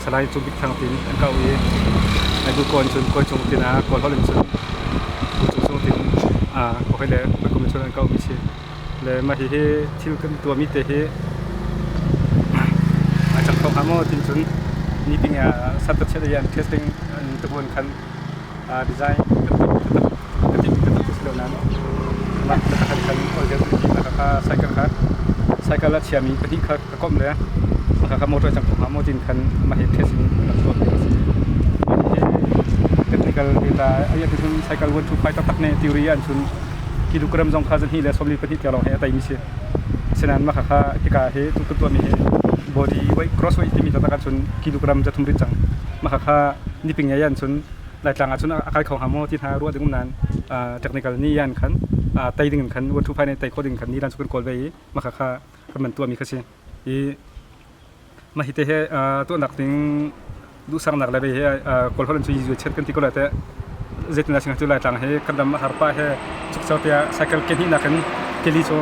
Salai Cung Bik Thang tin an kau i Nai kawn cun kawi cung tin ah Kawl holh in cun Cung Cung tin ka hoi le hawikom in cun an kau mi si. Le mah hihi thil kan tuahmi te hi a cang kho hnga maw tin cun meeting ah sat chiat an testing an tabuan khan design ka tim ka tak si lo nain mah khan khan ol deuh ti mah kha cycle kha cycle a chiami pahnih kha ka komh le mah kha motor cang kho hnga maw tin khan mah hi test in rak tuah mi a si. Hi technical data ai cun cycle 1 2 5 taktak ne theory an cun kilogram zong kha zahnih le 42 tiang lawng he a teimi si. Asinain mah kha hika hi tu ka tuahmi hi body weight gross weight timi taktak ahcun kilogram 300 rit cang. Mah kha niping ngei ahcun Laitlang ahcun a kai kho hnga maw ti hna ruah ding um nain technical ni yan khan tei ding in khan 125 nih tei khawh ding khan ni lan cu kan kawl ve i mah kha kan man tuahmi kha si. I mah hi te he tuahnak ding duhsaknak le ve hi kawl holh in cu yizu chet kan ti ko lai teh zeitin dah cu Laitlang hi kan ram a har pah he chukcho tiah cycle ke hnih nakin ke li cu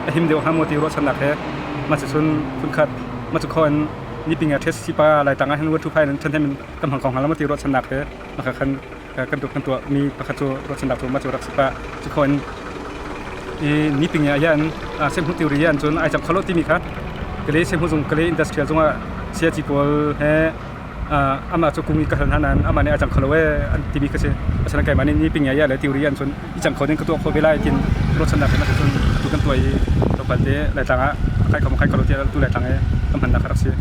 a him deuh hnga maw ti ruahchannak he mah cucun phunkhat mah cu kho in niping ah test sipa Laitlang ah hin 125 in ṭhahnem in kan hmang ko hnga lo maw ti ruahchannak he mah khan kan kan tuah mi pakhat cu ruahchannak cu mah cu rak si pah cu kho in i niping ah yan semhu theory an cun ai cang kholo timi kha kale semhu zung kale industrial zungah siaci pawl he amah cu kung i ka hal hna nain amah nih a cang kho lo ee an timi kha si. Asinain keimah nih ni ping ya le theory an cun i cang kho ding ka tuah khawh ve lai tin ruahchannak he cun atu kan tuah i tlawmpal te Laitlang ah kai kho kai kho lo tiah tu Laitlang he kan hmannak kha rak si.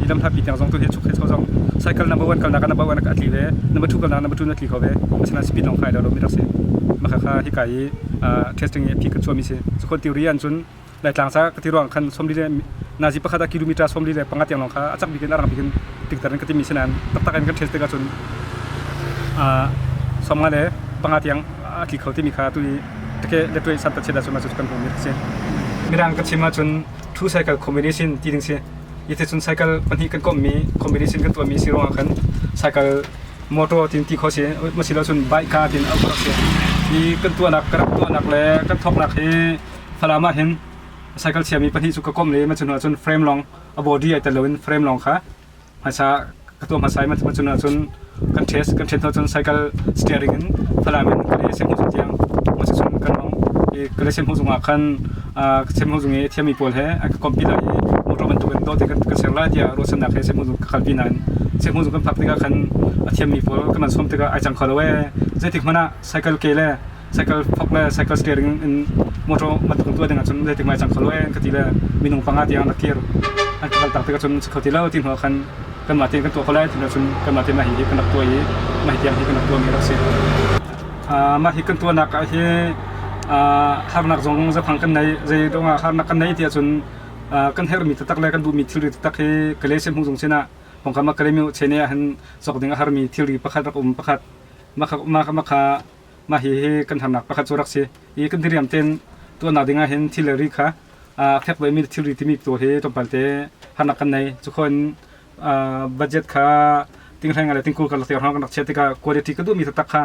I lam hlatpi tiang zong tu hi chuk he zong cycle number one kalnak ah number one a tli ve, number two kalnak number two na tli kho ve. Asinain speed lawng kha ai lo lo mi rak si. Mah kha hi kai i testing i phi kan chuahmi si. Cukhon theory an cun Laitlang ca ka ti ruang khan 40 le nazi pakhat ah kilometer 45 tiang lawng kha a cak bik in a rang bik in tikter in ka timi si nain taktak in kan test tikah cun 55 tiang a tli kho timi kha tu i take le tuai san ta chin ahcun cu kan hmuhmi a si. Mirang ka chim ahcun two cycle combination ti ding si. I te cun cycle pahnih kan komhmi combination kan tuahmi si ruangah khan cycle motor tin ti kho si ma si lo cun bike ka tin auh si. I kan tuahnak ka rak tuahnak le kan thawknak hi Falam ah hin cycle chiami pahnih cu ka komh le ma cu hnu ahcun frame lawng a body ai tel loin frame lawng kha hmaisa ka tuah hmasa i ma cu hnu ahcun kan test kan test hnu cun cycle steering in Falam in Kale Semhu zung tiang ma cu cun kan hong i Kale Semhu zung ah khan Semhu zung i thiami pawl he an ka komhpi lai i motor bantuk in dawh te kan ser lai tiah ruahchannak he Semhu zung ka kalpi nain Semhu zung kan phak tikah khan a thiammi pawl kan man sawm tikah ai cang kho lo ee zeitik hmanh ah cycle ke le cycle phok le cycle steering in motor bantuk tuah ding ahcun zeitik mai cang kho lo ee ka ti le minung panga tiang rak kir an ka kal tak tikah cun si kho ti lo ti hnu ah khan kanmah tein kan tuah kho lai ti hnu cun kanmah tein mah hi kan rak tuah i mah hi tiang hi kan rak tuahmi rak si. Mah hi kan tuahnak ah hi harnak zong zaphang kan nei zei dong ah harnak kan nei ti ahcun kan herhmi taktak le kan duhmi thilri taktak hi Kalay Hmung zung sinah pongkam ah Kalay chene ah hin cawk ding a harmi thilri pakhat rak um pakhat mah kha Mah hihi kan harnak pakhat cu rak si. I kan diriam tein tuahnak ding ah hin thil le ri kha fek mi thilri timi tu hi tlawmpal te harnak kan nei. Cukhon budget kha tinghleng le tingkul kan rak tiar kan rak chiah tikah quality ka duhmi taktak kha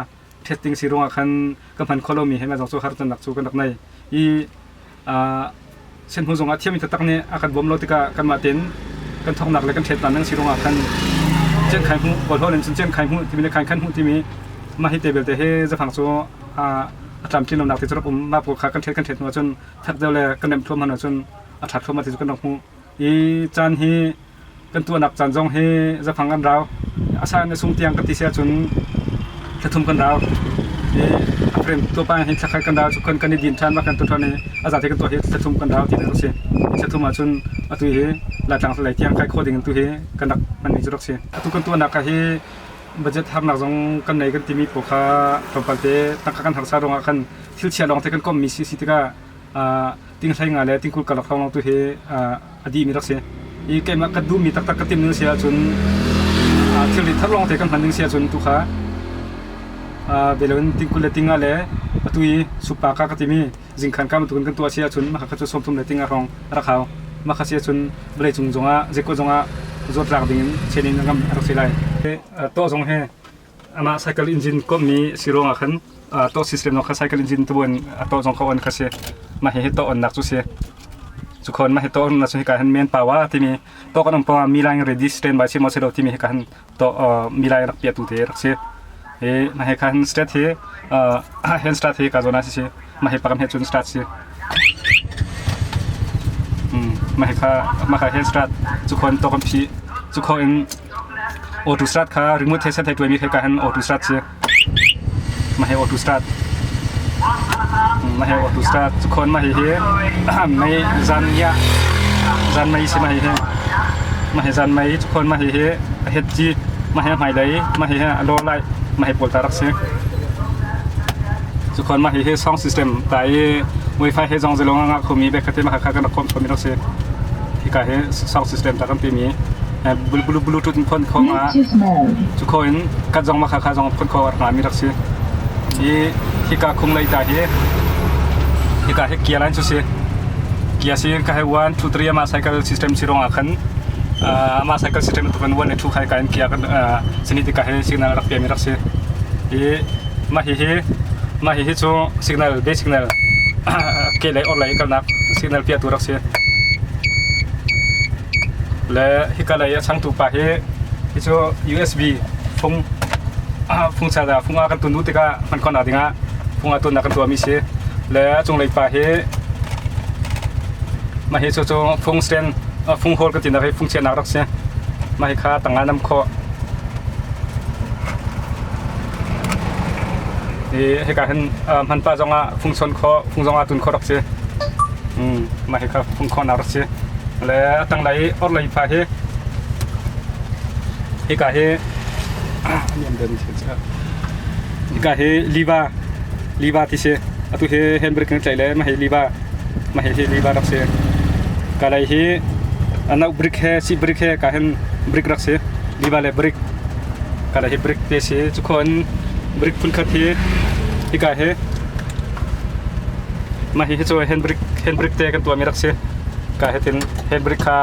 testing si ruangah khan ka hman kho lomi he ma zong cu har cannak cu kan rak nei. I senhnu zongah thiammi taktak nih a kan bawm lo tikah kanmah tein kan thawknak le kan ṭhet nang si ruangah khan cian khai hmuh kawlhawl in cun cian khai hmuh timi le khain khan hmuh timi mah hi te belte hi zafang cu a tlamtlin lonak te cu rak um mah pawl kha kan ṭhet kan ṭhet hnu ahcun thak deuh le kan remh thluahmah ahcun a ṭhat thluahmah ti cu kan rak hmuh i caan hi kan tuahnak caan zong hi zafang kan rau. Asa in a sung tiang kan ti si ahcun thlathum kan rau. I a frame tuah hin thlakhat kan rau cu kan kan i din ṭhan kan tu ṭhan i a zate kan tuah hi thlathum kan rau ti a si. Thlathum ahcun atu hi Laitlang lei tiang kai khawh ding in tu hi kan rak hmanmi cu rak si. Atu kan tuahnak ah hi budget harnak zong kan nei kan timi pawl kha tlawmpal te tangka kan harsa ruangah khan thil chia lawng te kan kommi si si tikah tinghlei nga le tingkul karlak hrawng tu hi a dihmi rak si. I keimah ka duhmi taktak ka tim ning si ahcun thilri thar lawng te kan hman ding si ahcun tu kha beloin tingkul le tinga le atu i supa ka ka timi zingkhan ka bantukin kan tuah si ahcun mah kha cu 30 le tinga hrawng a rak hau. Mah kha si ahcun vawlei cung zongah zeikaw zongah zawtnak ding in chen in ngam a rak si lai. Tawh zong hi Amah cycle engine komhmi si ruangah khan tawh system zong kha cycle engine tuan a tawh zong kha on kha si. Mah hihi tawh onnak cu si. Cukhon mah hi to na cu hika hin main power timi to kan um pa mi line ready stand by si mo si lo timi hika hin to mi line rak piatu te rak si. Hi mah hi khan start hi hand start hi ka zona si si mah hi pakam he cun start si. Mah hi kha mah kha hand start cukhon to kan phi cukho in auto start kha remote he set he tuai mi kha han auto start si. Mah hi auto start. Mah hi auto start. Cukhon mah hi hi mei zan ya zan mei si mah hi hi. Mah hi zan mei cukhon mah hi hi a het ci mah hi hmailei mah hi hi a lo lai mah hi pawl ta rak si. Cukhon mah hi hi sound system ta i wifi he zong zilong nga khomi be khate mah kha kan rak khom khomi rak si. Hika hi sound system ta kan ti mi Bluetooth in phone kho nga cu kho in kat zong ma kha kha zong phone kho rak mi rak si. Hi hika khung lei ta hi hika hi kia line cu si. Kia si ka he 1 2 3 ama cycle system si rong ah khan ama cycle system tu kan 1 le 2 khai ka in kia kan sini ti ka he signal rak pia mi rak si. Hi ma hi hi ma hi hi cu signal be signal ke lei or lei kalnak signal pia tu rak si. Le hika lei a changtu pa hi hi cu USB fung fung charger fung a kan tun duh tikah hman khawhnak dingah fung a tunnak kan tuahmi si. Le a cunglei pa hi mah hi cu cu fung stand fung hall kan tinak hi fung chiahnak rak si. Mah hi kha tangah nam khawh. Hi hika hin hman pa zongah fung chon khawh, fung zongah tun khawh rak si. Mah hi kha fung khawhnak rak si. Le a tanglei orhlei fa hi hika hi hika hi liva liva ti si. Atu hi handbrake kan tlaih le mah hi liva mah hi hi liva rak si. Kalay hi anau brick he si brick he ka hin brick rak si. Liva le brick kalay hi brick te si. Cukhon brick phun khat hi hika hi mah hi hi cu handbrake handbrake te kan tuahmi rak si. Ka hitin handbrake kha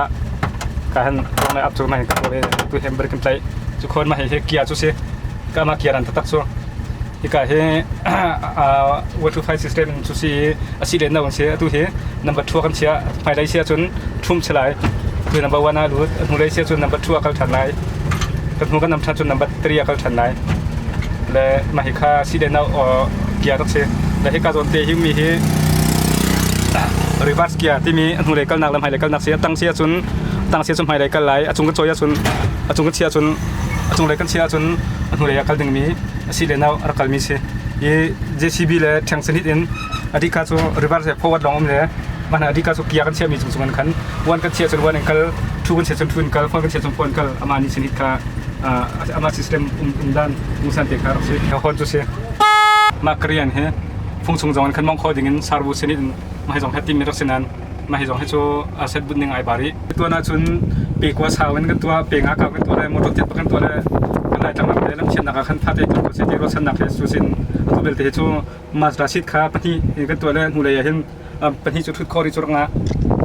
ka han rong ap cu mah hi ka tuah tu handbrake kan tlaih. Cu khon mah hi hi kia cu si. Ka mah kia ran taktak cu. Hika hi 125 system in cu si a si len lo an si. Atu hi number 2 kan chia. Hmailei sia cun thum si lai. Tu number 1 ah lut. Hnulei sia cun number 2 a kal ṭhan lai. Kan hnu kan nam ṭhan cun number 3 a kal ṭhan lai. Le mah hi kha si len lo kia rak si. Le hika zawn te hi mi hi reverse gear timi a hnulei kalnak le hmailei kalnak si. A tang sia cun tang sia cun hmailei kal lai. A cung kan cawi ahcun a cung kan chia cun a cunglei kan chia ahcun a hnulei ah kal dingmi a si le no a rak kalmi si. Hi JCB le ṭheng sanit in adika cu reverse le forward lawng um le mana adika cu kia kan chiahmi cung cung an khan one kan chiah cun one in kal, two kan chiah cun two in kal, four kan chiah cun four in kal ama ni sanit kha ama system um dan mungsan te kha rak si. Hon cu si. Mah Korean hi fung chung zong in khan mong kho ding in servo sanit in mah hi zong hi tim rak si nan mah hi zong hi cu set but ning ai bari. Tuan ahcun pe kua sau in kan tuah, pe nga kau kan tuah le motor tiat kan tuah le kan lai tlang le lam chiatnak ah khan fate tuan ko se ti ruahchannak he cu sin atu belte hi cu Mazda seat kha pahnih kan tuah le hnulei ah hin pahnih cu thut khawh ri cu rak ngah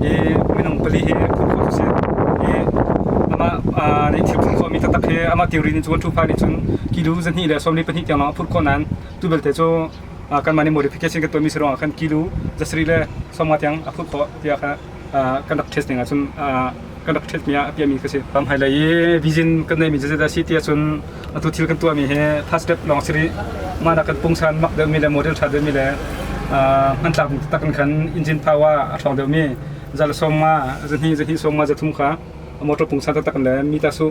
i minung pali hi phut khawh cu si i amah nih thil phut khawhmi taktak hi amah theory nih cun 125 nih cun kilo 242 tiang lawng a phut khawh nain tu belte cu kanmah nih modification kan tuahmi si ruangah khan kilo 70 tiang a phut khawh tiah kha kan rak test ning ahcun kan rak test mi ah a piahmi ka si. Hmailei i vision kan neimi cu zeidah a si ti ahcun atu thil kan tuahmi hi first step lawng si rih. Mah nak kan pungsan mak deuhmi le model ṭha deuhmi le hmantlak ding taktak in khan engine power a ṭhawng deuhmi zal sawm nga zahnih zahnih sawm nga zathum kha motor pungsan taktak le mi ta su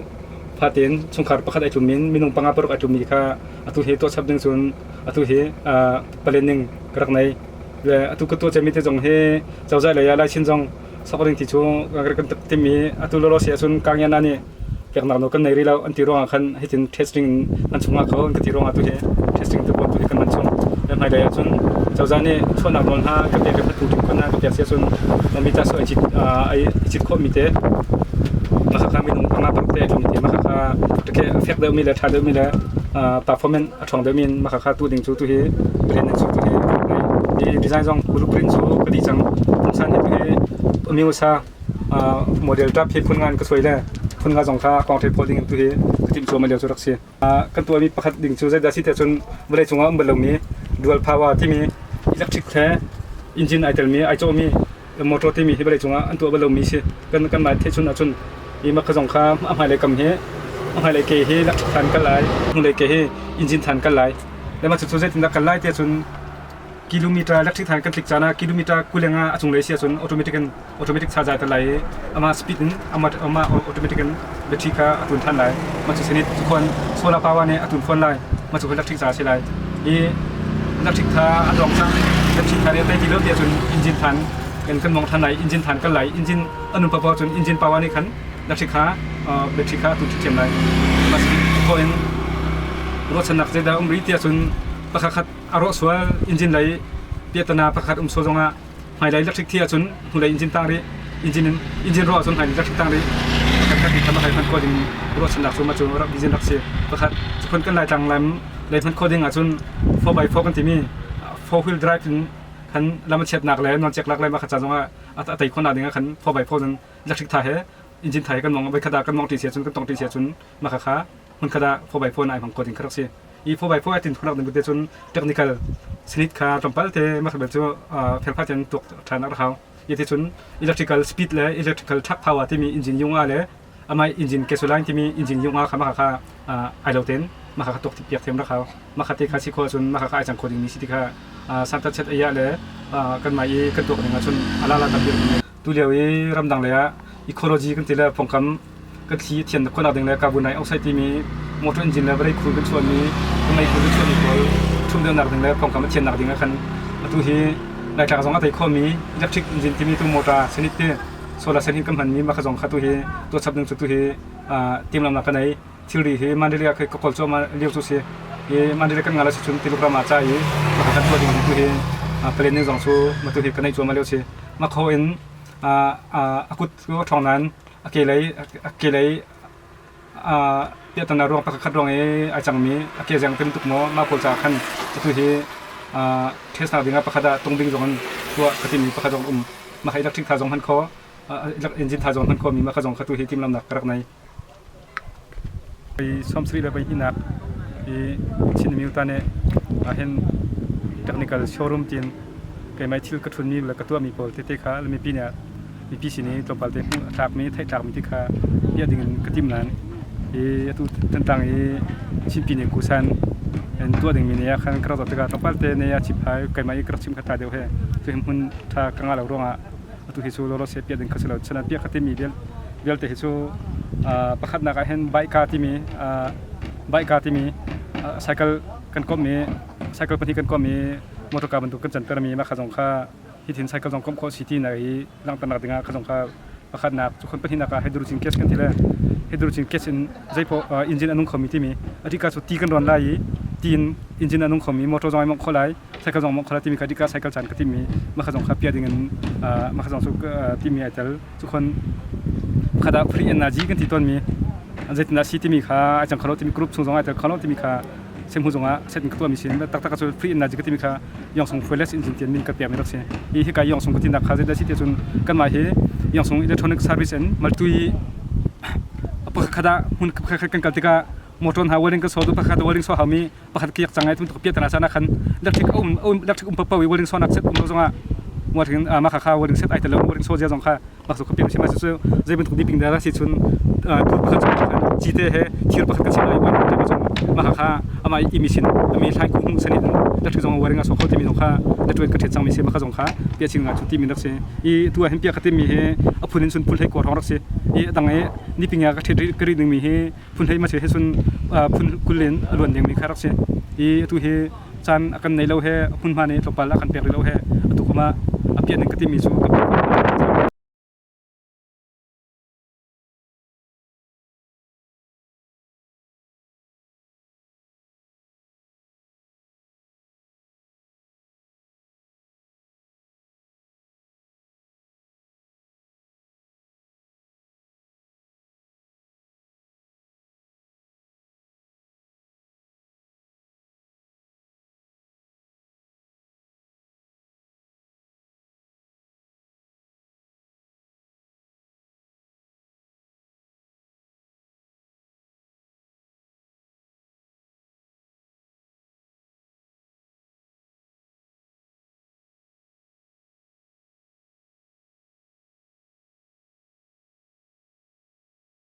fatin chungkhar pakhat ai tlum in minung panga paruk ai tlummi kha atu hi tuah chap ding cun atu hi planning ka rak nei. Le atu ka tuah cemmi te zong hi cozah lei ah Laichin zong sok ding ti cu kan timi atu lolo si ahcun Kangyana nih peknak nawl kan nei rih lo an ti ruangah khan hitin testing an chungah kho an ka ti ruangah tu hi testing te pawl tu hi kan man chung. Le hmailei ahcun cozah nih chuahnak nawl hna ka pek le patu kan ka pek si ahcun mi ta so ai cit ai cit khawh mi te maka minung panga paruk te tlum te maka kha fek deuh mi le tha deuh mi le performance a ṭhawng deuhmi in mah kha tu ding cu tu hi plan cu tu hi hi design zong blueprint cu ka dih cang. Pungsan hi tu hi miusa model tap hi phun ngan ka suai le phun nga zong kha kong thei phaw ding in tu hi ka timh cuahmah lio cu rak si. Kan tuahmi pakhat ding cu zeidah si tiah cun vawlei cungah um bal lomi dual power timi electric he engine ai telmi ai cawhmi. Motor timi hi vawlei cungah an tuah bal lomi si. Kan kanmah theih chun ahcun hi mah kha zong kha a hmailei kam hi a hmailei ke hi electric than kal lai, hnulei ke hi engine than kal lai. Le mah cucu zeitindah kal lai ti ahcun kilometer electric than kan tlik caan ah kilometer 25 a cunglei si ahcun automatic in automatic charge ai tel lai i amah speed in amah automatic in battery kha a tun than lai. Mah cu sinit cukhuan solar power nih a tun fawn lai. Mah cu electric ca a si lai. I electric tha a dong cang. Electric tha nih a tei ti lo ti ahcun engine than kan kan mong than lai. Engine than kal lai. Engine a nun paoh cun engine power nih khan electric kha battery kha a tun ṭhiamṭhiam lai. Mah cu in ruahchannak zeidah um rih ti ahcun pakhat khat a rawh sual engine lei piahtana pakhat um sual zongah hmailei electric thi ahcun hnulei engine tang rih engine in engine ruah ahcun hmailei electric tang rih pakhat khat kha mahai hman khawh ding ruahchannak cu mah cu rak engine rak si. Pakhat cukhun kan Laitlang lam lei hman khawh ding ahcun 4x4 kan timi four wheel drive in khan lam a chiatnak le nawncek lak le mah kha ca zongah a tei khawhnak ding ah khan 4x4 in electric tha he engine tha he kan mong voi khat ah kan mong ṭi sia cun kan tong ṭi sia cun mah kha kha hmun khat ah 4x4 in ai hmang kho ding kha rak si. I 4x4 ai tin khawhnak ding te cun technical sinit kha tlawmpal te mah bel cu felfai tein tuak ṭhan a rak hau. I ti cun electrical speed le electrical truck power timi engine yung ah le amah engine gasoline timi engine yung ah kha mah kha ai lo ten mah kha tuak piak thiam rak hau. Mah kha te kha si khawh ahcun mah kha ai cang kho ding mi si ti kha santa chet ai ah le kanmah i kan tuak ning ahcun ala la tam bik. Tu lio i ramdang lei ah ecology kan ti le pawngkam kan thli thian khawhnak ding le carbon dioxide timi motor engine le vawlei khu kan chuahmi mei khu kan chuahmi pawl ṭhum deuhnak ding le pawngkam a thiannak ding ah khan atu hi Laitlak zong a tei khomi electric engine timi tu motor senit te solar sen hin kan hmanmi mah kha zong kha tu hi tuah chap ding cu tu hi timhlamnak kan ei. Thilri hi Mandalay ah ka kawl cuahmah lio cu si i Mandalay kan ngal a si cun Tiluk ram ah ca i mah kan tuah ding tu hi planning zong cu mah tu hi kan neih cuahmah lio si. Mah kho in a kut cu a ṭhawng nain a kelei piahtana ruang pakhat ruang i ai cangmi a ke zeng tem tuk maw mah pawl caah khan atu hi test nak ding ah pakhat ah tung ding zong in tuah ka timi pakhat zong um. Mah kha electric tha zong hman kho engine tha zong hman kho mi mah kha zong kha tu hi timhlamnak ka rak nei. 72 i Chin Amyota nih ahhin technical showroom tiin keimah thil ka ṭhunmi le ka tuahmi pawl tete kha mipi nih mipi sin i tlawmpal te hmuh a tlakmi theih tlakmi ti kha piah ding in ka tim nain hi atu Thantlang i Chinpi nih kusan in tuah dingmi nih ah khan ka rak zoh tikah tlawmpal te ne a chip hai keimah i ka rak chim kha ṭha deuh he cu hi hmun ṭha ka ngah lo ruangah atu hi cu lawlaw se piah ding kha si lo. Cun piah kha timi vialte hi cu pakhatnak ah hin baika timi baika timi cycle kan komhmi cycle pahnih kan komhmi motor car bantuk kan cantermi mah kha zong kha hithin cycle zong komh khawh si ti na hi langhternak dingah kha zong kha pakhatnak cu khon pahnihnak ah hydrogen gas kan ti le hydrogen gas in zeipoh engine a nung khomi timi adika cu ti kan rawn lai i ti in engine a nung khomi motor zong ai mongh kho lai, cycle zong mongh kho lai timi kha adika cycle caan ka timi mah kha zong kha piah ding in mah kha zong cu timi ai tel. Cu khon pakhat ah free energy kan ti tawnmi zeitindah si timi kha ai cang kho lo timi group chung zong ai tel kho lo timi kha semhu zong ah set in ka tuahmi si. Taktak cu free energy ka timi kha Yongsung fuelless engine tian min ka pekmi rak si. Hi hika Yongsung ka tinak kha zeidah si ti cun kanmah hi Yongsung electronic service in maltui pakhat ah hmun pakhat kan kal tikah motor hna welding ka so tu pakhat welding so haumi pakhat kiak cang ai tum tuk piat na sana khan electric um electric um papawi welding so nak set um lo zongah muathin ma kha kha welding set ai telo welding so zia zong kha mak su ka pian si ma cu zei bantuk diping da si cun tur pakhat cu cite he thir pakhat ka chim lai wan te cun ma kha kha ama emission ami thlai ku hmu sani electric zong welding a so kho timi zong kha network ka thet cang mi si ma kha zong kha pia chin nga chu ti mi rak si i tu ah hin pia ka ti mi hi a phun in sun phul hei ko rong rak si i dang i ni pinga ka thet ka ri ding mi hi phun hlei ma he sun phun 20 in a luan ding mi kha rak si. I atu hi caan a kan nei lo he hmunhma nih tlawmpal a kan pek rih lo he atu kuma a pian ning ka ti mi cu ka